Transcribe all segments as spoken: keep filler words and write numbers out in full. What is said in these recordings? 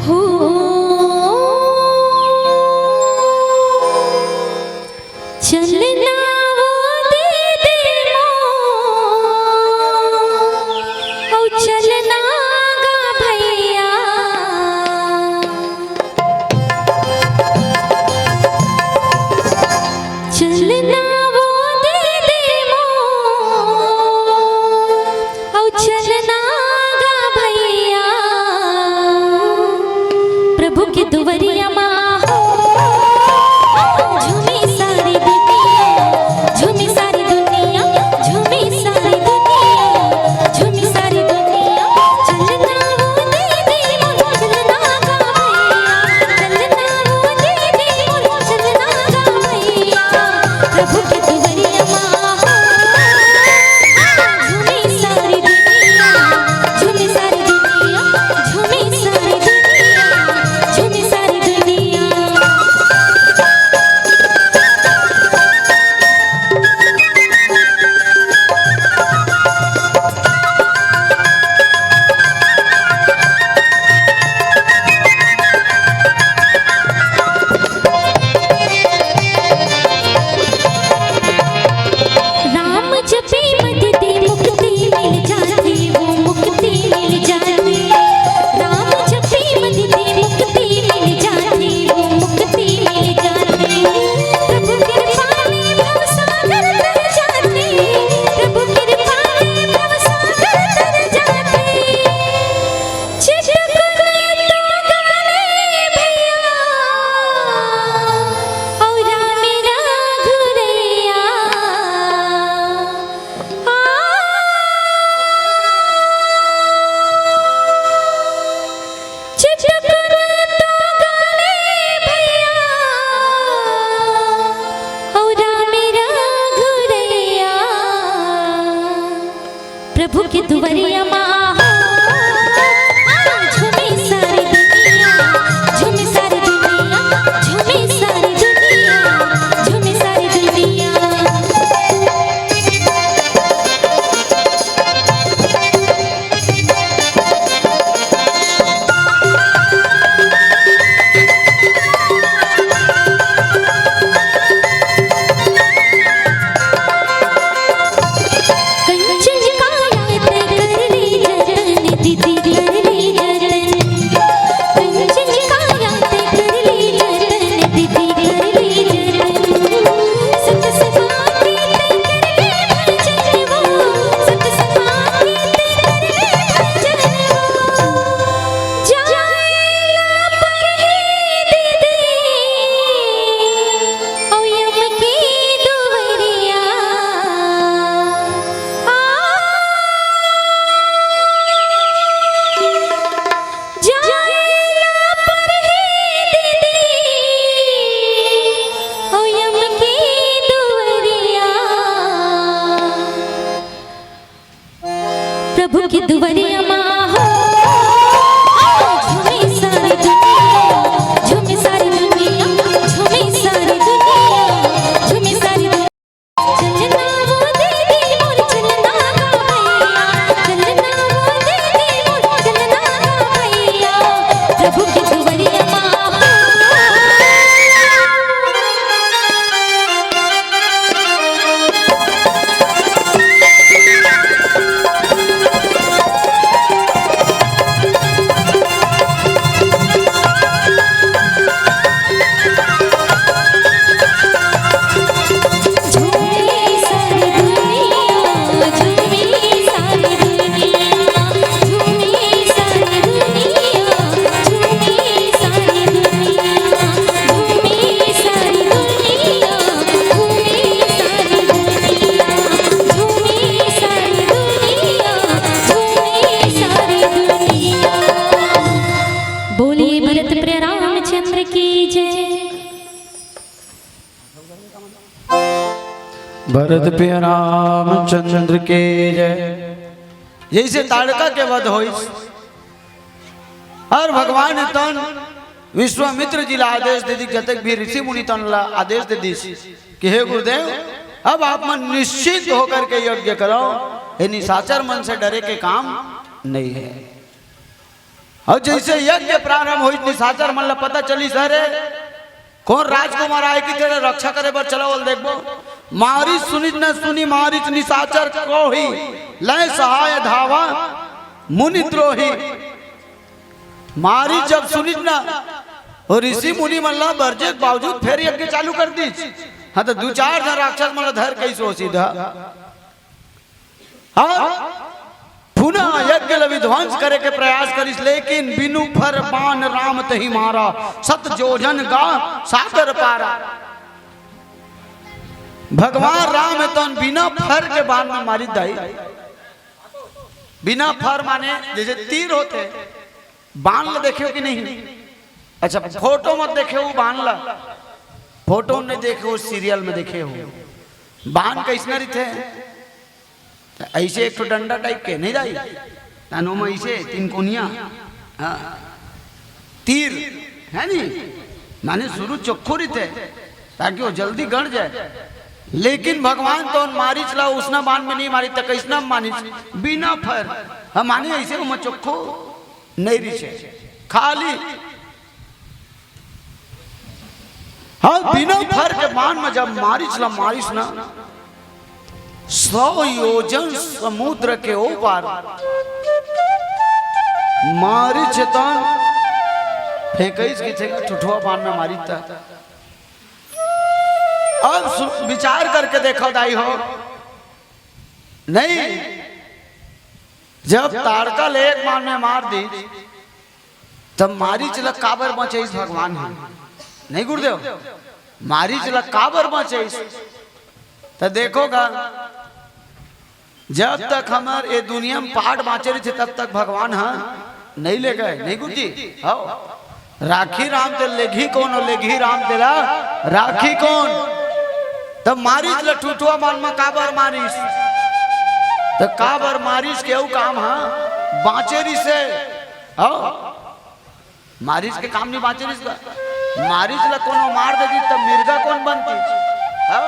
हो, चलना वो दे दे मोर, औ चलना गा भैया। चलना वो दे दे मोर, औ चलना गा भैया। प्रभु के दुवरिया मा हो, झूमी सारी दुनिया, झूमी सारी दुनिया, झूमी सारी दुनिया, झूमी सारी दुनिया। चलना वो दे दे मोर, चलना गा भैया, चलना वो दे दे मोर, चलना गा भैया। प्रभु के दुवरिया मा हो, झूमी सारी दुनिया, झूमी सारी दुनिया, झूमी सारी दुनिया, झूमी सारी दुनिया। राम जपे मति दे मुक्ति मिल जाती, वो मुक्ति मिल जाती। राम जपे मति दे मुक्ति मिल जाती, वो मुक्ति मिल जाती। प्रभु कृपा में भव सागर तर जाते, प्रभु कृपा में भव सागर तर जाते। चिटकन तो गाले भैया, औ राम रघुरैया। आ, चिटकन तो गाले भैया, औ राम रघुरैया। प्रभु के दुवरिया मा हो, झूमी सारी दुनिया, झूमी सारी दुनिया, झूमी सारी दुनिया, झूमी सारी दुनिया। कंचन काया ते कर ले जतन, दीदी कर ले जतन। कंचन काया ते कर ले जतन, दीदी कर ले जतन। सत सवा के ते कर ले भजन वो, सत सवा के ते कर ले भजन वो। जाए ला परे दीदी, ओ यम के दुवरिया। आ, जाए ला परे दीदी, ओ यम के दुवरिया। प्रभु के दुवरिया मा हो, झूमी सारी दुनिया, झूमी सारी दुनिया, झूमी सारी दुनिया, झूमी सारी दुनिया। चलना वो दीदी मोर, चलना गा भैया, चलना वो दीदी मोर, चलना गा भैया। प्रभु के दुवरिया मा हो। बोलिए भरत प्रिय रामचंद्र की जय। भरत प्रिय रामचंद्र की जय। जैसे ताड़का के वध होइस और भगवान तन विश्वामित्र जी ला आदेश दे दिस, जतेक भी ऋषि मुनि तन ला आदेश दे दिस कि हे गुरुदेव, अब आप मन निश्चिंत होकर के यज्ञ करो, ये निशाचर मन से डरे के काम नहीं है। अउ जइसे यज्ञ प्रारंभ होइस, निशाचर मन ला पता चलिस, अरे कोन राजकुमार आय कि तेला रक्षा करे बर, चलो ओला देखबो। मारिच सुनिस न सुनि मारिच निशाचर कोही, लय सहाय धावा मुनि द्रोही। मारिच जब सुनिस न, अउ ऋषि मुनि मन ला बरजे के बावजूद फेर यज्ञ चालू कर दिस। हाँ, त दू चार झन राक्षस मन ला धर के अइसे सीधा हाँ, पुनः यज्ञ ल विध्वंस करे के प्रयास करिस, लेकिन बिनु फर बाण राम तहि मारा, सत जोजन गा सागर पारा। भगवान राम हे तौन बिना फर के बाण में मारिस दाई। बिना फर माने जइसे तीर होथे, बाण ल देखे हो कि नहीं? अच्छा, फोटो म देखे हो बाण ल, फोटो म नइ देखे हो, सीरियल म देखे हो। बाण कइसना रहिथे? त अइसे एक ठो डंडा टाइप के नहीं दाई, नानो म अइसे तीन कोनिया, हाँ, तीर हे नी, माने सुरू चोखो रहिथे ताकि वो जल्दी गड़ जाय। लेकिन भगवान तौन मारिच ला उसना बाण में नहीं मारिस, त कइसना मारिस? बिना फर। हाँ, माने अइसे ओमा चोखो नहीं रिहिसे, खाली। हाँ, बिना फर के बाण में जब मारिच ला मारिस ना, सौ योजन समुद्र के ओ पार। मारिच तौन फेंकइस कि थे ठुठुआ बाण में मारिस त। अब सु-, विचार करके देखो दाई हो, नहीं, जब ताड़का ल एक बाण में मार दिस, तब मारिच ल काबर बचइस भगवान ह? नहीं गुरुदेव, मारिच ल काबर बचइस? त देखो गा, जब तक हमर ए दुनिया म पाट बाँचे रहिथे, तब तक भगवान ह नहीं लेगय, नहीं गुरुजी? हव। राखही राम तेला लेगही कोन, अउ लेगही राम तेला राखही कोन? तब मारिच ल ठुठुआ बाण म काबर मारिस? त काबर मारिस के अउ काम ह बाँचे रिहिसे। हव, मारिच के काम नहीं बाँचे रिहिस गा। मारिच ल कोनो मार देतिस त मिर्गा कोन बनतिस? हव,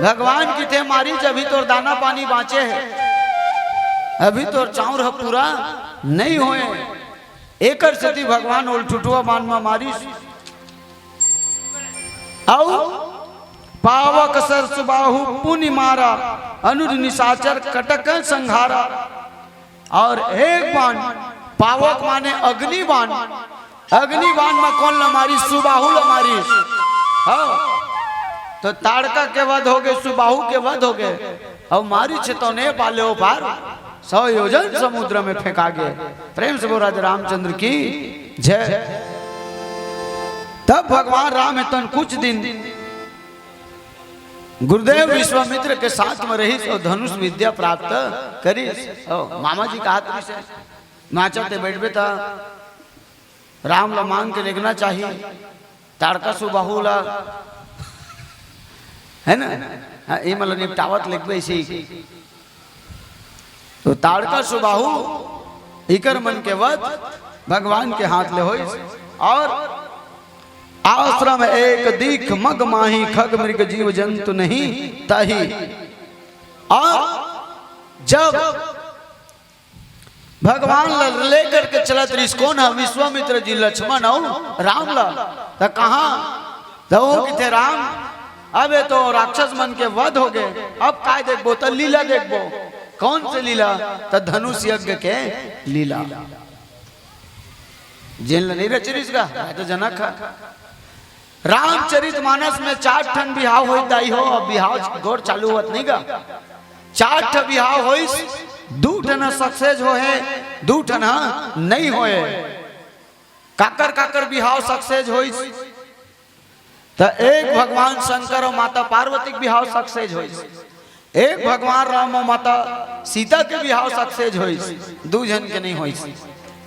भगवान कहिथे मारिच अभी तोर दाना पानी बाँचे हे, अभी तोर चाउर ह पूरा नहीं होय। एकर सेती भगवान ओला ठुठुआ बाण म मारिस। अउ पावक सर सुबाहु पुनि मारा, अनुज निशाचर कटक संघारा। अउ एक बाण, पावक माने अग्नि बाण, अग्नि बाण म कोन ल मारिस? सुबाहु ल मारिस। हव, त ताड़का के वध होगे, सुबाहु के वध होगे। अउ मारिच हे तौन ए पार ले ओ पार, सौ योजन समुद्र में फेंका गे। प्रेम से बोल राजा रामचंद्र की जय। तब भगवान राम हे तौन कुछ दिन गुरुदेव विश्वामित्र के साथ में रहिस अउ धनुष विद्या प्राप्त करिस। अउ मामा जी कहत रिहिसे, माचा ते बइठबे त राम ल मांग के लेगना चाही। ताड़का सुबाहु ला, हे ना? हाँ, ए मन ल निपटावत लेगबे अइसे ही। त ताड़का सुबाहु इकर मन के वध भगवान के हाथ ले होइस। अउ आश्रम एक दीख मग माही, खग मृग जीव जंतु नहीं ताही। अउ जब भगवान ल लेकर के चलत रिहिस कोन ह? विश्वामित्र जी, लक्ष्मण अउ राम ल। त कहाँ? त ओ कहिथे, राम, अब ए तो राक्षस मन के वध होगे, अब काय देखबो? त लीला देखबो। कौन से लीला? त धनुष यज्ञ के लीला। जेन ल नहीं रचे रिहिस गा, त जनक ह। रामचरित मानस में चार ठन बिहाव होइस दाई हो, अब बिहाव गोठ चालू होवत नहीं गा। चार ठन बिहाव होइस, दू ठन सक्सेस होहे, दू ठन नहीं होहे। काकर काकर बिहाव सक्सेस होइस? त एक भगवान शंकर अउ माता पार्वती के बिहाव सक्सेस होइस, एक भगवान राम अउ माता सीता के बिहाव सक्सेस होइस, दू झन के नहीं होइस।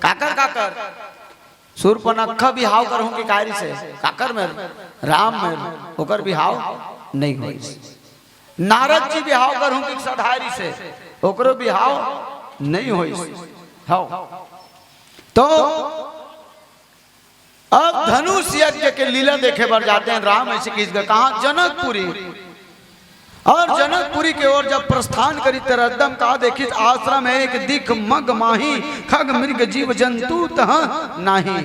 काकर काकर? सूर्पनखा बिहाव करहूं के काय रिहिसे, काकर मेर? राम मेर, ओकर बिहाव नहीं होइस। नारद जी बिहाव करहूं के सधाय रिहिसे, ओकरो बिहाव नहीं होइस। हव। त अब धनुष यज्ञ के लीला देखे बर जाते हैं राम, ऐसे किस ग-, कहाँ? जनकपुरी। और जनकपुरी के ओर जब प्रस्थान करी त रद्दम का देखिस, आश्रम एक दिख मग माही, खग मृग जीव जंतु तह नाही।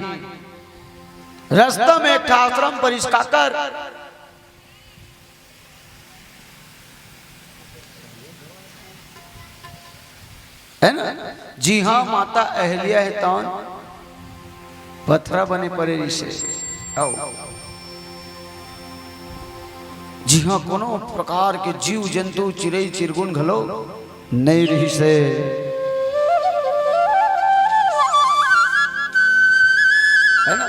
रस्ता में एक ठा आश्रम परिस काकर, है ना, जिहाँ माता अहल्या हे तौन पथरा बने परे रिसे। आओ, जिहाँ कोनो प्रकार के जीव जंतु, चिरई चिरगुन घलो नइ रिहिसे। है ना?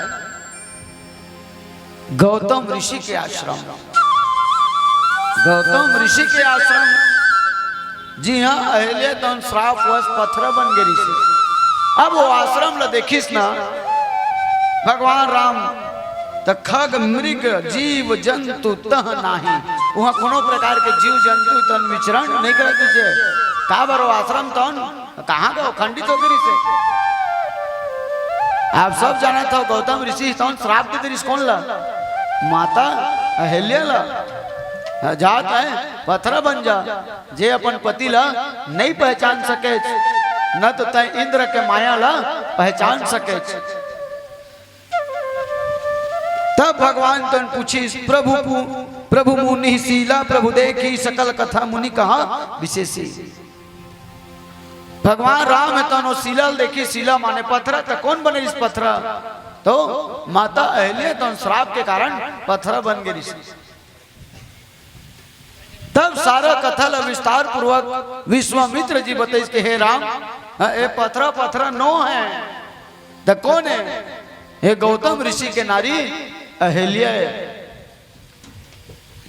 गौतम ऋषि के आश्रम, गौतम ऋषि के आश्रम, जिहाँ अहल्या तौन श्राप वश पथरा बन गे रिसे। अब वो आश्रम ल देखिस ना भगवान राम, त खग मृग जीव जंतु तह नाही, वहाँ कोनो प्रकार के जीव जंतु तौन विचरण नइ करत रिसे। काबर वो आश्रम तौन कहाँ गे, खंडित हो गे रिसे। आप सब जानत हो, गौतम ऋषि तौन श्राप दे दे रिस कोन ला? माता अहल्या ला। हाँ, जात है, पथरा बन जा, जे अपन पति ला नइ पहचान सकेच, न तो तैं इंद्र के माया ला पहचान सकेच। तब भगवान तौन पूछिस, प्रभु पु-, प्रभु मुनि शीला प्रभु देखी, सकल कथा मुनि कहा विशेषी। भगवान राम हे तौन ओ शीला ल देखिस, शीला माने पथरा, त कोन बने रिस पथरा? तो माता अहल्या तौन श्राप के कारण पथरा बन गे रिस। तब सारा कथा ल विस्तार पूर्वक विश्वामित्र जी बताइस के, हे राम, हाँ, ए पथरा, पथरा नो हे, त कोन हे? हे गौतम ऋषि के नारी अहल्या हे।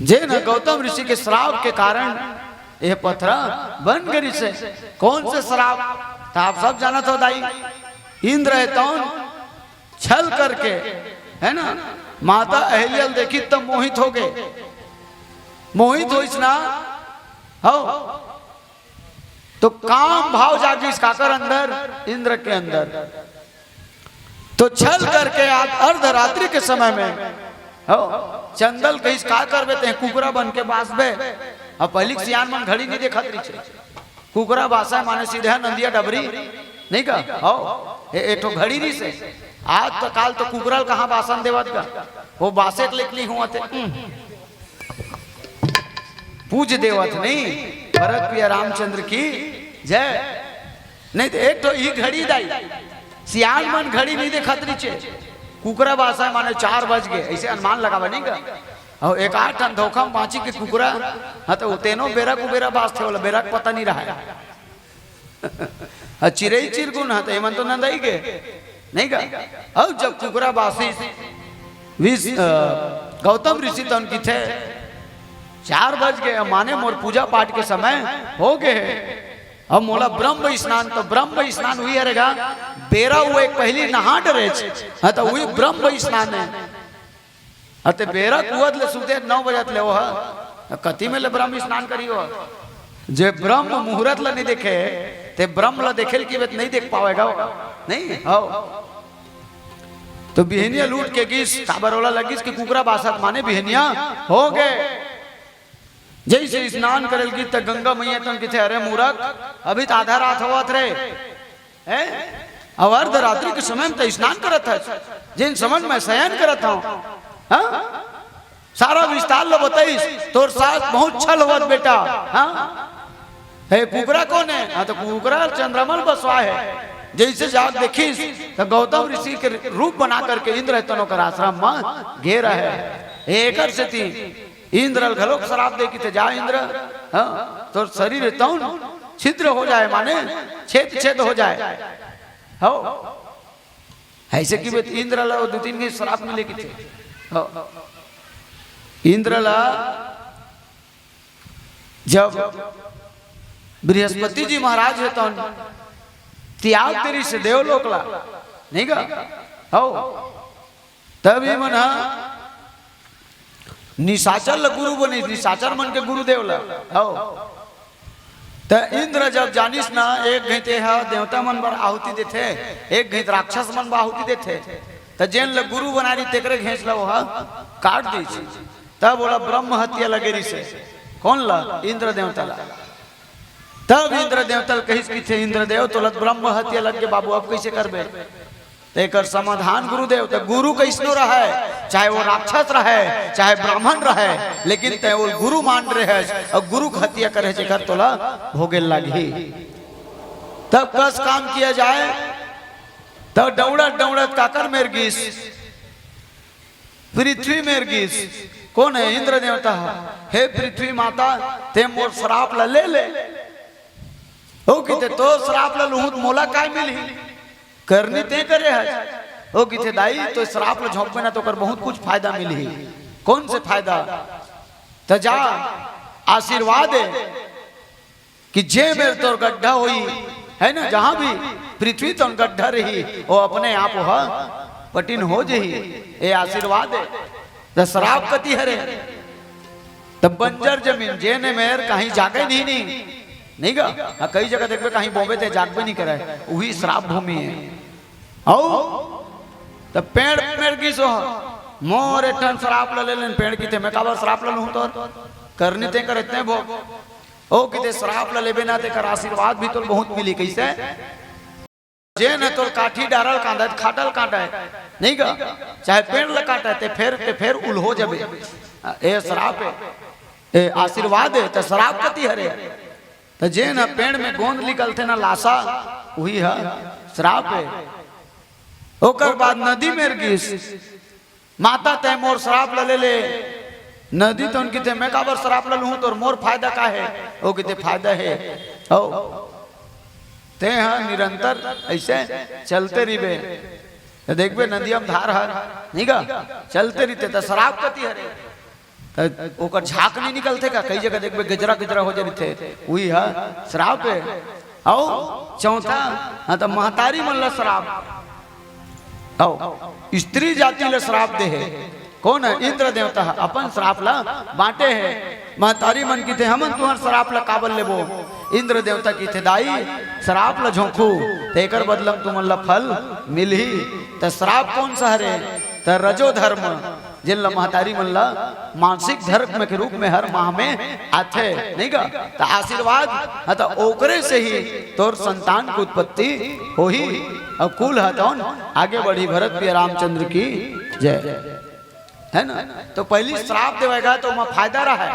जे न गौतम ऋषि के श्राप के कारण ये पथरा बन गे रिसे। कौन से श्राप? त आप सब जानत हो दाई, इंद्र हे तौन छल करके, है ना, माता अहल्या ल देखिस त मोहित हो गे। मोहित होइस ना, हो, तो काम भाव जागिस काकर अंदर? इंद्र के अंदर। तो छल करके आज अर्धरात्रि के समय में, हो, चंदा ल कहिस, का करबे तें, कुकरा बन के बासबे। अब पहिली के सियान मन घड़ी नइ देखत रिसे, कुकरा बासय माने सीधे नंदिया डबरी, नइ गा? हो, ए, एक ठो घड़ी रिसे। आज तो काल तो कुकरा ल कहाँ बासन देवत गा, वो बासे के लेक नइ होवत हे। हम्म। पूज देवत नहीं, भरत प्रिय रामचंद्र की जय। नहीं त एक ठो ई घड़ी दाई, सियान मन घड़ी नइ देखत रिसे, कुकरा बासय माने चार बज गे, ऐसे अनुमान लगावे नइ गा। अउ एक आध ठन धोखा म बाँची के कुकरा, हाँ, त तेनो बेरा कुबेरा बासथे, ओला बेरा के पता नइ रहय। अउ चिरई चिरगुन ह, त एमन तो नंदई गे, नइ गा? अउ जब कुकरा बासिस, विस-, अ, गौतम ऋषि तौन किथे, चार बज गे, माने मोर पूजा पाठ के समय हो गे हे। अब मोला ब्रह्म स्नान, त ब्रह्म स्नान उही हरे गा, बेरा हुए के पहिली नहा डरेच, हाँ, त उही ब्रह्म स्नान हे। अते बेरा कुवत ले सुते नौ बजत ले ओह, कति में ले ब्रह्म स्नान करी ओह? जे ब्रह्म मुहूर्त ल नइ देखे, ते ब्रह्म ल देखे ल किबे त नइ देख पावेगा ओह, नहीं? हव। तो बिहनिया लूट के गिस, काबर ओला लगिस कि कुकरा बासत माने बिहनिया हो गे। जइसे स्नान करे ल गिस, त गंगा मैया तौन किथे, "अरे मूरख, अभी त आधा रात होवत रे।" हैं? अउ अर्धरात्रि के समय में त स्नान करत हस, जेन समय में मैं शयन करत हौं। हाँ? सारा विस्तार ल बताइस, तोर साथ बहुत छल होवत बेटा। हाँ? हे कुकरा कोन हे? हाँ, त कुकरा चंद्रमा ल बसवाय हे। जइसे जाके देखिस, त गौतम ऋषि के रूप बना करके इंद्र हे तौन ओकर आश्रम म गे रहे। एकर सेती इंद्र ल घलोक श्राप दे किथे, "जा इंद्र, हाँ, तोर शरीर हे तौन छिद्र हो जाय, माने छेद छेद हो जाय।" हव। अइसे किबे त इंद्र ल दू तीन के श्राप मिले किथे। हव। इंद्र ल जब बृहस्पति जी महाराज हे तौन त्याग दे रिसे देवलोक ल, नहीं गा? हव। तब एमन ह निशाचर ल गुरु बनिस, निशाचर मन के गुरुदेव ल। हव। त इंद्र जब जानिस ना, एक घइत एह देवता मन बर आहुति देथे, एक घइत राक्षस मन बर आहुति देथे। त जेन ल गुरु बना रही, तेकरे घेंच ल ओहा काट दीस। तब ओला ब्रह्म हत्या लगे रहिसे। कोन ल? इंद्र देवता ल। तब इंद्र देवता ल कहिस कि थे इंद्रदेव, तोला त ब्रह्म हत्या लग गे बाबू, अब कइसे करबे? त एकर समाधान गुरुदेव, त गुरु कइसनो रहय, चाहे वो राक्षस रहय, चाहे ब्राह्मण रहय, लेकिन तैं वो गुरु मान रहे हस, अउ गुरु के हत्या करे हस, एकर तोला भोगे लागही। तब कस काम किया जाए? तब दौड़त दौड़त काकर मेर गिस? पृथ्वी मेर गिस। कोन हे? इंद्र देवता ह। हे पृथ्वी माता, ते मोर श्राप ल ले ले। ओ किथे, तो श्राप ल लुहूं त मोला काय मिलही? करनी ते करे हस। ओ किथे, दाई, तो श्राप ल झोंकबे ना, तो ओकर बहुत कुछ फायदा मिलही। कोन से फायदा? त जा, आशीर्वाद हे कि जे मेर तोर गड्ढा होई, है ना, जहां भी पृथ्वी तोन गड्ढा रही, वो अपने आप वह पटिन हो जही। ये आशीर्वाद हे। त श्राप कति हरे? त बंजर जमीन, जेने मेर कहीं जागे नहीं, नहीं, नहीं गा। हाँ, कई जगह देखबे, कहीं बोबे ते जागबे नहीं करे, वही श्राप भूमि हे। अउ त पेड़ मेर गिस, मोर एक ठन श्राप ल ले लेन। पेड़ किथे, मैं काबर श्राप ल लूं तोर? करनी ते कर इतने भोग। ओ किथे, श्राप ल लेबे ना, तेकर आशीर्वाद भी तोल बहुत मिली। कइसे? जेन ह तोर काठी डारल कांदय, खाटल कांदय, नहीं गा? चाहे पेड़ ल काटय, ते फेर, ते फेर उल्हो जबे। ए श्राप हे, ए आशीर्वाद हे, त श्राप कति हरे? त जेन ह पेड़ में गोंद निकलथे ना लासा, उही ह श्राप हे। ओकर बाद नदी मेर गिस, माता, तैं मोर श्राप ल ले ले। नदी तोन किथे, मैं काबर श्राप ल लूहूं, तोर मोर फायदा का हे? ओ किथे, फायदा हे। ओ, तें ह निरंतर अइसे चलते रहिबे, त देखबे नदिया म धार हर, नहीं गा? चलते रहिथे, त श्राप कति हरे? त ओकर झांक नहीं निकलथे का? कई जगह देखबे, गजरा गजरा हो जाथे, उही ह श्राप हे। अउ चौथा, हाँ, त महतारी मन ल श्राप। अउ स्त्री जाति ल श्राप दे हे। कोन हे? इंद्र देवता ह अपन श्राप ल बांटे हे। महतारी मन किथे, हमन तुंहर श्राप ल काबर लेबो? इंद्र देवता किथे, दाई, श्राप ल झोंकहू, त एकर बदला म तुमन ल फल मिलही। त श्राप कोन सा हरे? त रजो धर्म, जेन ल महतारी मन ल मासिक धर्म के रूप में हर माह में आथे, नहीं गा? त आशीर्वाद, हाँ, त ओकरे से ही तोर संतान के उत्पत्ति होही, अउ कुल ह तौन आगे बढ़ही। भरत प्रिय रामचंद्र की जय। है ना? तो पहली श्राप देवेगा तो ओमा फायदा रहा है।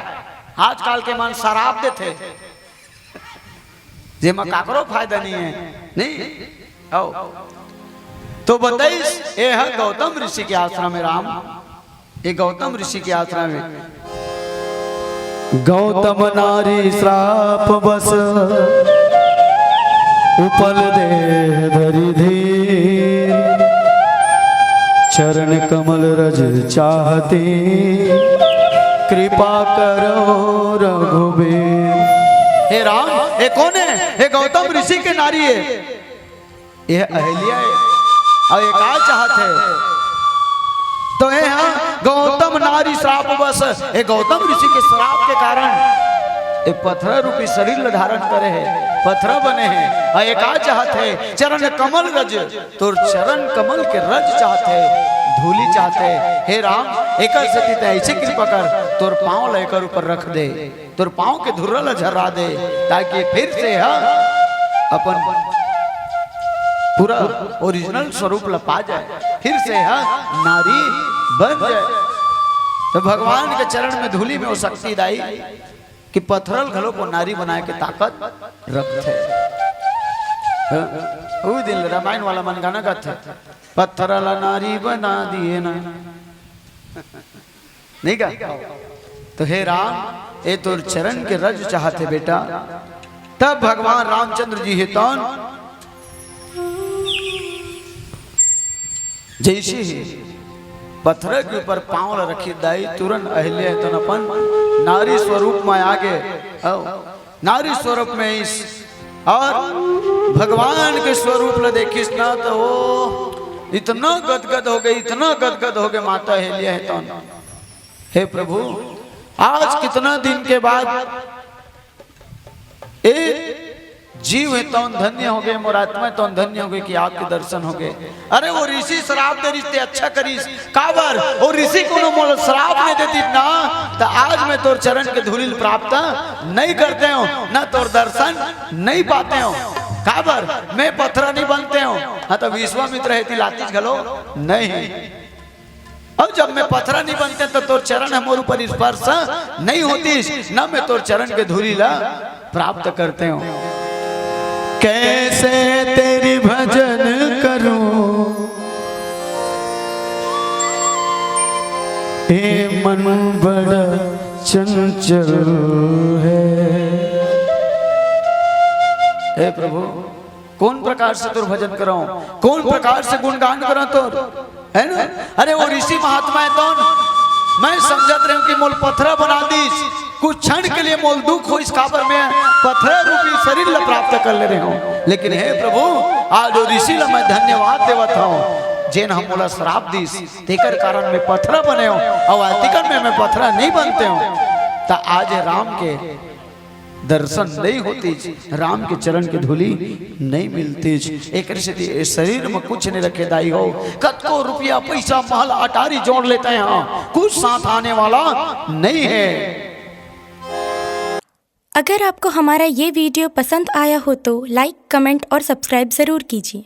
आजकल के मन शराब देथे, जेमा काकरो फायदा नहीं है, नहीं? आओ। तो बताइस, ए ह गौतम ऋषि के आश्रम हे राम, ये गौतम ऋषि के आश्रम हे। गौतम नारी श्राप बस उपल देह धरि धीर, चरण कमल रज चाहती कृपा करो रघुबीर। हे राम, ये कोन हे? ये गौतम ऋषि के नारी हे। ये अहिल्या हे, अउ ये का चाहत हे? तो ये ह गौतम नारी श्राप बस, ये गौतम ऋषि के श्राप के कारण ये पथरा रूपी शरीर ल धारण करे हे, पथरा बने हे। अउ ये का चाहत हे? चरण कमल रज, तोर चरण कमल के रज चाहत हे, धूली चाहत हे। हे राम, एकर सेती तैं ऐसे कृपा कर, तोर पांव ल एकर ऊपर रख दे। तोर पांव के धुर्रा ल झर्रा दे, ताकि फिर से ह अपन पूरा ओरिजिनल स्वरूप ल पा जाए, फिर से ह नारी बन जाए। तो भगवान के चरण में धूली में वो शक्ति दाई कि पथरा ल घलो को नारी बनाए के ताकत रखथे। हाँ, वो दिन रामायण वाला मन गाना गाथे, पथरा ल नारी बना दिए ना। नहीं गा? तो हे राम, ये तोर चरण के रज चाहत हे बेटा। तब भगवान रामचंद्र जी हे तौन जैसे ही पथरा के ऊपर पांव ल रखी दाई, तुरंत अहिल्या हे तौन अपन नारी स्वरूप में आगे। आओ। नारी स्वरूप में इस और भगवान के स्वरूप ल देखिस ना, तो वो इतना गदगद हो गई, इतना गदगद हो गई माता अहिल्या हे तौन। हे प्रभु, आज कितना दिन के बाद ए जीव हे तौन धन्य होगे, मोर आत्मा हे तौन धन्य होगे कि आपके दर्शन होगे। अरे वो ऋषि श्राप दे रिहिस ते अच्छा करिस, काबर? वो ऋषि कोनो मोला श्राप नइ देतिस ना, त आज मैं तोर चरण के धूलिल प्राप्त नइ करतेंव, ना तोर दर्शन नइ पातेंव। काबर? मैं पथरा नइ बनतेंव। हाँ, त विश्वामित्र हे ती लातिस घलो नहीं। अउ जब मैं पथरा नइ बनतेंव, त तोर चरण ह मोर ऊपर स्पर्श नइ होतिस, ना मैं तोर चरण के धूलिला प्राप्त करतेंव। कैसे तेरी भजन करूं, ए मन बड़ा चंचल है। हे प्रभु, कोन प्रकार से तोर भजन करंव, कोन प्रकार से गुणगान करंव तोर, हे ना? अरे वो ऋषि महात्मा हे तौन, मैं समझत रहेंव कि मोला पथरा बना दिस, कुछ क्षण के लिए मोला दुख होइस, काबर मैं पथरा रूपी शरीर ला प्राप्त कर ले रहेंव। लेकिन हे प्रभु, आज वो ऋषि ला मैं धन्यवाद देवत हंव, जेन ह मोला श्राप दिस, तेकर कारण मैं पथरा बनेंव, अउ अतिकन में मैं पथरा नइ बनतेंव। त आज राम के दर्शन नइ होतिस, राम के चरण के धूलि नइ मिलतिस। एकर सेती ए शरीर म कुछ नइ रखे दाई हो, कतको रुपया, पैसा, महल, अटारी जोड़ लेतेंव, कुछ साथ आने वाला नइ हे। अगर आपको हमारा ये वीडियो पसंद आया हो तो लाइक, कमेंट और सब्सक्राइब ज़रूर कीजिए।